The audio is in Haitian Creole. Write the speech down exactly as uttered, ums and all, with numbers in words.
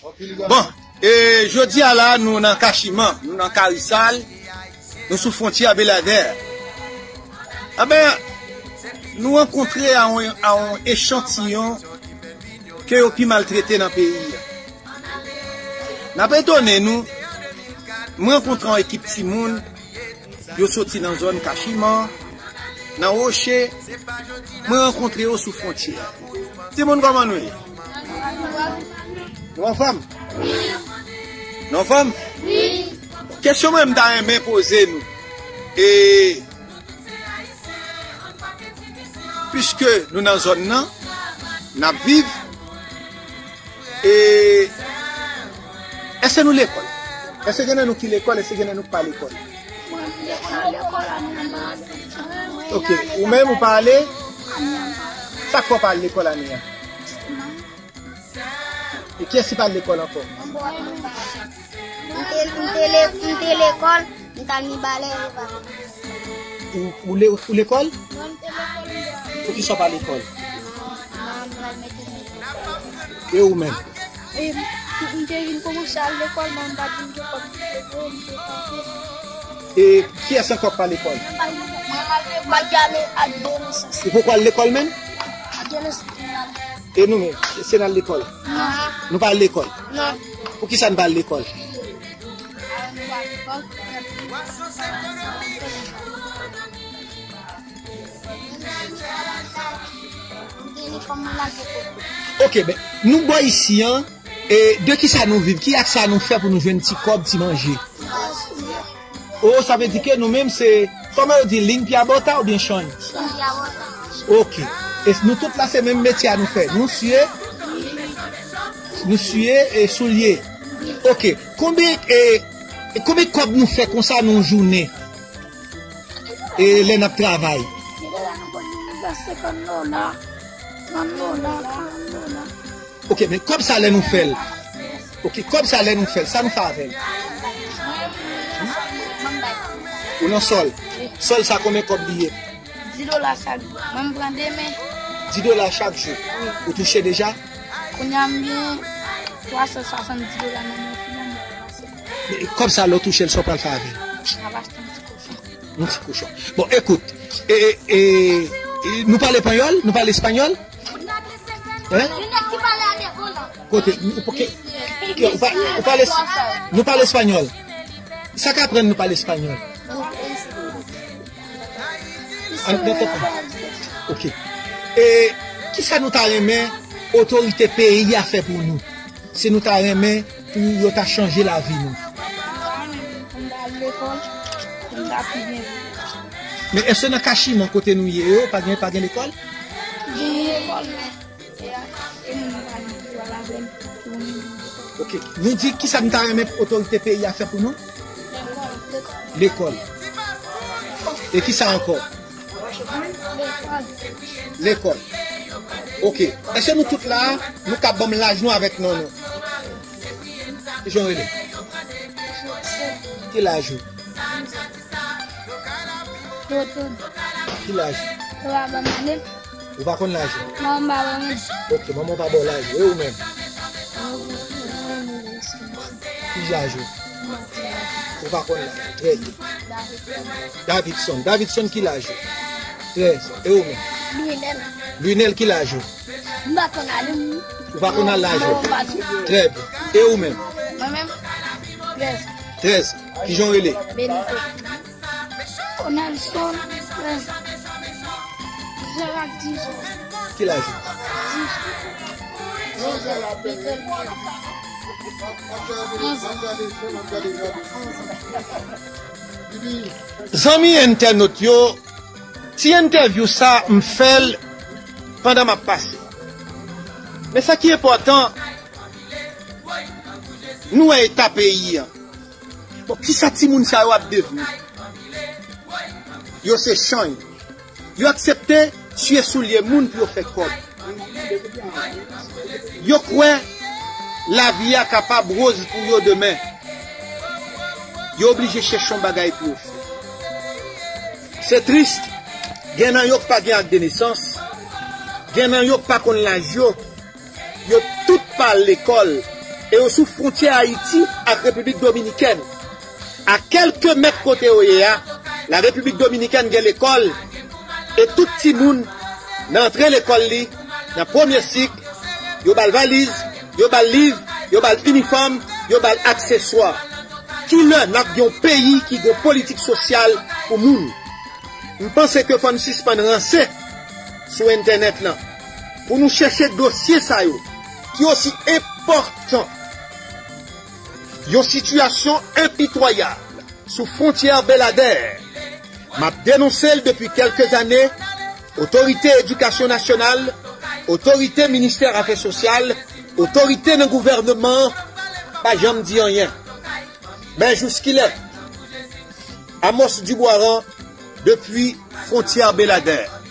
Bon, e jodi a la, nou nan Kachiman, nou nan Karisal, nou sou fwontyè Beladè. Enben, nou rankontre a yon, a yon echantiyon ke yo pi maltrete nan peyi a. N ap etone nou, mwen rankontre yon ekip timoun, yo soti nan zòn Kachiman, nan Woche, mwen rankontre yo sou fwontyè. Timoun, kòman nou ye? Nou anfòm? Nou anfòm? Kesyon mwen m ta renmen poze nou. E piske nou nan zòn nan, n ap viv, e èske nou lekòl? Èske gen nan nou ki lekòl? Èske gen nan nou ki pa lekòl? Mwen, m te konn al lekòl ane a. Ok, ou menm ou pa ale? Ane a. Sa k fè w pa al lekòl ane a? E kiyès ki pa al lekòl ankò? M te, m te le-, m te lekòl, m t al Mibalè, yo pa. Ou, ou le-, ou lekòl? Poukisa w pa lekòl? E ou menm? E, m, m te vin kòmanse al lekòl, men m pa t vin gen kòb pou m te voye, m te kanpe. E kiyès ankò k pa lekòl? Mwen, m al lekòl, m al lekòl ak Denesans. Ou poko al lekòl menm? Ak Denesans, m al. E nou menm, se n al lekòl? Non. Nou pa al lekòl? Non. Poukisa n pa al lekòl? Ok, ben, nou bò isi an, e de kisa nou viv? Ki ak sa nou fè pou nou jwenn ti kòb, ti manje? Oh, sa vle di ke nou menm se, kòman yo di, liy pyabòta oubyen chann? Ok. E nou tout la se menm metye a nou fè. Nou siye, nou siye e soulye. Ok. Konbyen, e, e konbyen kòb nou fè konsa nan yon jounen? E lè n ap travay? Deja nou konn fè senkant dola, trant dola, karant dola. Ok, men kòb sa lè nou fè l. Ok, kòb sa lè nou fè l, sa nou fè avè l? Ou nan sòl? Sòl sa konbyen kòb li ye? Dis dola chak jou. Mwen m pran demen. Dis dola chak jou? Wi. Ou touche deja? Kounye a m gen twa san swasanndis dola nan men, finalman, m pase. Men kòb sa lè w touche l, sa w pral fè avè l? M ap achte yon ti kochon. Yon ti kochon. Bon, ekout, e, e, e, e, nou pale panyòl? Nou pale espanyòl? Hein? Kote? Ou, ou, ou, ou pale, nou pale espanyòl? Sa k aprann nou pale espanyòl? An, nan tèt nou. Ok. E kisa nou ta renmen otorite peyi a fè pou nou? Si nou ta renmen pou yo ta chanje lavi nou. Pou m ta al lekòl, pou m ta pi byen viv. Men èske nan Kachiman kote nou ye yo, pa gen, pa gen lekòl? Gen lekòl, men e, e moun yo pa gen pou al avè l, pou moun yo. Ok. Nou di kisa nou ta renmen pou otorite peyi a fè pou nou? Lekòl. Lekòl. E kisa ankò? Lekòl. Ok. Èske nou tout la, nou kab ban m laj nou avèk non nou? Kijan w rele? Ki laj ou? Ki laj ou? Ou pa konn laj ou? Ok, manman w pa ba w laj ou. E ou menm? Ki laj ou? Ou pa konn laj ou. Trè byen. Davidson. Davidson, ki laj ou? Trèz. E ou menm? Lunel. Lunel, ki laj ou? M pa konn ale, m. Ou pa konn al laj ou? Non, m pa konn. Trè byen. E ou menm? Mwen menm? Trèz. Trèz. Kijan w rele? Benito. Onelson, trèz. Jerak, dis. Ki laj ou? Dis. Zanmi entènot yo, ti entèvyou sa m fè l pandan m ap pase. Men sa ki enpòtan, nou wè eta peyi a. Bon, kisa timoun sa yo ap devni? Yo se chanj. Yo aksepte siye soulye moun pou yo fè kòb. Yo kwè lavi a kapab woz pou yo demen. Yo oblije chèche yon bagay pou yo fè. Se tris, gen nan yo k pa gen ak de nesans, gen nan yo k pa konn laj yo, yo tout pa al lekòl. E yo sou fwontyè Ayiti ak Repiblik Dominikèn. A kèlke mèt kote yo ye a, la Repiblik Dominikèn gen lekòl, e tout timoun nan antre lekòl li, nan premye sik, yo ba l valiz, yo ba l liv, yo ba l inifòm, yo ba l akseswa. Kilè n ap gen yon peyi ki gen politik sosyal pou moun? M panse ke fò n sispann ranse sou entènèt lan pou nou chèche dosye sa yo ki osi enpòtan. Yon sitiyasyon enpitwayab sou fwontyè Beladè. M ap denonse l depi kèlke zane. Otorite Edikasyon Nasyonal, otorite Ministè Afè Sosyal, otorite nan gouvènman an pa janm di anyen. Men jiskilè? Amos Dubwaran depi fwontyè Beladè.